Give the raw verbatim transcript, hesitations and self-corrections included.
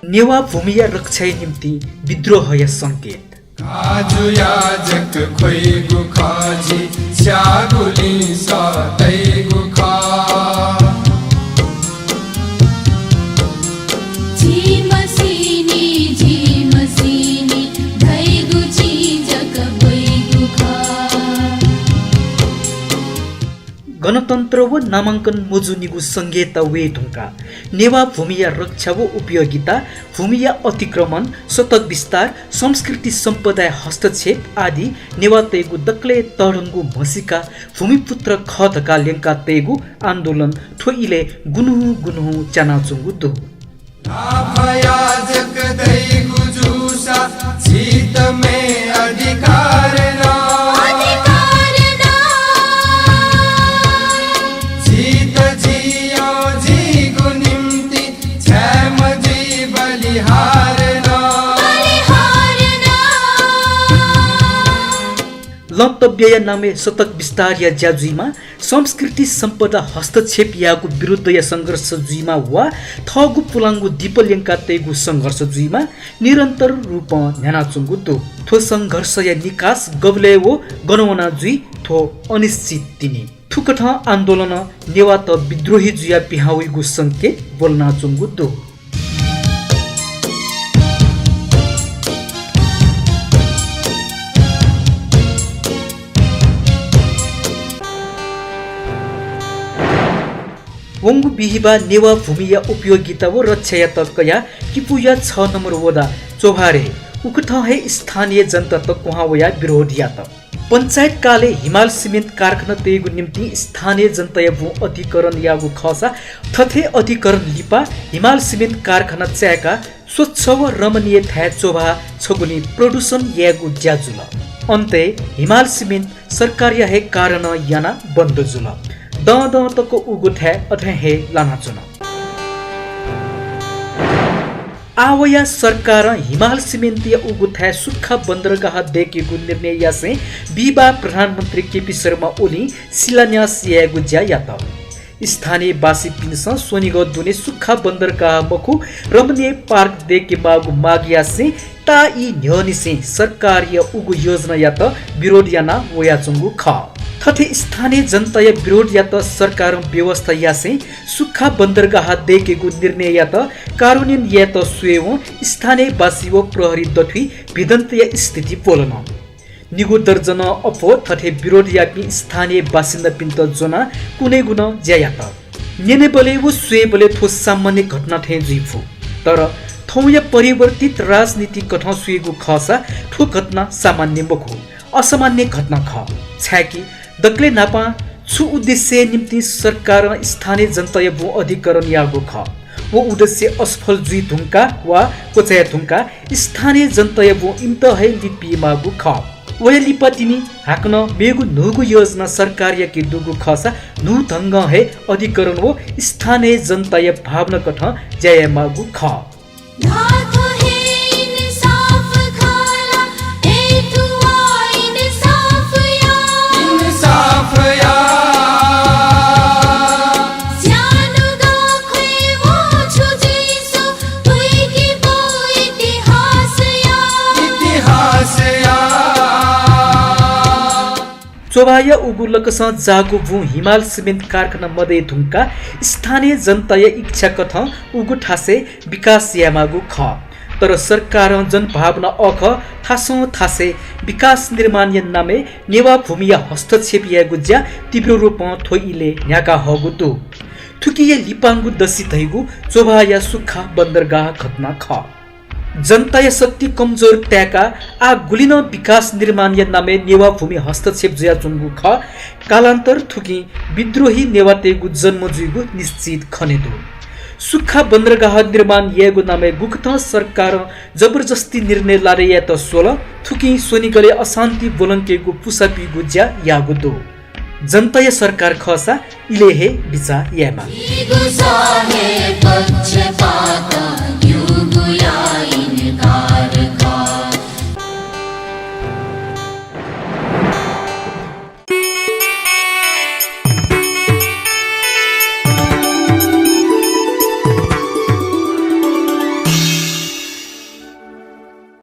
नेवाः भूमिया रक्षाया निम्तिं विद्रोहया संकेत। काजुयाजक ख्वइगु खः, झी स्याःगुलिं सःतइगु खः। झी मसिनि, झी मसिनि, धइगु झी जक ब्वइगु खः। गणतन्त्र व नामांकन मजूनिगु संघीयता वये धुंकाः नेवाः भूमिया रक्षा व उपयोगिता, भूमिया अतिक्रमण, सतक विस्तार, संस्कृति सम्पदाय् हस्तक्षेप आदि नेवाःतय्‌गु दकलय् तःधंगु म्हसीका भूमिपुत्र खः धकाः ल्यंकातय्‌गु आन्दोलन थ्व इलय् गुन्हु गुन्हु च्यानाच्वंगु दु। लाफयाजक धइगु जूसा झीत मेगु अधिकार दु। अधिकार दु। झीत झीयं झीगु निम्तिं छाय् मजुइ बलिहार दु। बलिहार दु। लँ तब्यया नामय् सतक विस्तारया ज्या जुइमा, संस्कृति सम्पदा हस्तक्षेप याःगु विरुद्धया संघर्ष जुइमा वा थःगु पुलांगु दिपा ल्यंकातय्‌गु संघर्ष जुइमा निरन्तर रूपं न्ह्यानाच्वंगु दु। थ्व संघर्षया निकास गबलय् व गन वना जुइ, थ्व अनिश्चित तिनि। थुकथं आन्दोलनं नेवाःत विद्रोही जुयाः पिहां वइगु संकेत ब्वलनाच्वंगु दु। वंगु बिहिबाः नेवाः भूमिया उपयोगिता व रक्षायात कयाः किपूया छ नम्बर वडा चोभारय् उकथं हे स्थानीय जनतात क्वहां वयाः विरोध यात। पञ्चायतकालय् हिमाल सिमेन्ट कारखाना तयेगु निम्तिं स्थानीय जनताया भूं अधिकरण याःगु खःसा थथे अधिकरण लिपा हिमाल सिमेन्ट कारखाना चाय्‌काः स्वच्छ व रमणीय थाय् चोभाः छगुलिं प्रदूषण यायेगु ज्या जुल। अन्तय् हिमाल सिमेन्ट सरकारया हे कारणं यानाः बन्द जुल। दँ दँ तक उगु थाय् अथें हे लानाच्वन। आः वयाः सरकारं हिमाल सिमेन्टया उगु थाय् सुख्खा बन्दरगाह दय्‌केगु निर्णय यासें बिहिबाः प्रधानमन्त्री केपी शर्मा ओलीं शिलान्यास यायेगु ज्या यात। स्थानीयवासीपिन्सं स्वनिगः दुने सुख्खा बन्दरगाह मखु, रमणीय पार्क दय्‌के माःगु माग यासें ताःई न्ह्यःनिसें सरकारया उगु योजनायात विरोध यानाः वयाच्वंगु खः। थथे स्थानीय जनताया विरोधयात सरकारं व्यवस्था यासें सुख्खा बन्दरगाह दय्‌केगु निर्णययात कार्यान्वयन यायेत स्वयेवं स्थानीयवासी व प्रहरी दथुइ भिडन्तया स्थिति ब्वलन। निगू दर्जनं अप्वः थथे विरोध याःपिं स्थानीय बासिन्दापिन्त ज्वनाः कुनेगु नं ज्या यात। न्यनेबलय् व स्वयेबलय् थ्व सामान्य घटना थें जुइफु। तर थौंया परिवर्तित राजनीतिकथं स्वयेगु खःसा थ्व घटना सामान्य मखु, असामान्य घटना खः। छाय्‌कि दकलय् न्हापां छु उद्देश्यया निम्तिं सरकारं स्थानीय जनताया भूं अधिकरण याःगु खः? व उद्देश्य असफल जुइ धुंकाः वा क्वचाये धुंकाः स्थानीय जनताया भूं इमित हे लित बीमाःगु खः। वया लिपा तिनि हाकनं मेगु न्हूगु योजना सरकारयाके दुगु खःसा न्हू ढंगं हे अधिकरण व स्थानीय जनताया भावनाकथं ज्या यायेमाःगु खः। धात्व हे इन्साफ खला, ए थुवा इन्साफ या। इन्साफ या। स्यानुगः ख्वय् व छु जुइसु, तुइके बौ इतिहास या। इतिहास या। चोभाःया उगु लकसं जाःगु भूं हिमाल सिमेन्ट कारखाना मदये धुंकाः स्थानीय जनताया इच्छाकथं उगु थासय् विकास यायेमाःगु खः। तर सरकारं जनभावना अःखः थासं थासय् विकास निर्माणया नामय् नेवाः भूमिया हस्तक्षेप यायेगु ज्या तीव्र रूपं थ्व इलय् न्ह्याका हःगु दु। थुकिया लिपांगु दसि धइगु चोभाःया सुख्खा बन्दरगाह घटना खः। जनताया शक्ति कमजोर ताय्‌काः आः गुलि नं विकास निर्माणया नामय् नेवाः भूमि हस्तक्षेप जुयाच्वंगु खः। कालान्तर थुकिं विद्रोही नेवाःतय्‌गु जन्म जुइगु निश्चित खने दु। सुख्खा बन्दरगाह निर्माण यायेगु नामय् गुकथं सरकारं जबरजस्ती निर्णय लादे यायेत स्वल, थुकिं स्वनिगलय् अशान्ति ब्वलंकेगु पुसा बीगु ज्या याःगु दु। जनताया सरकार खःसा इलय् हे बिचाः यायेमाः। झीगु सः हे पक्षपातं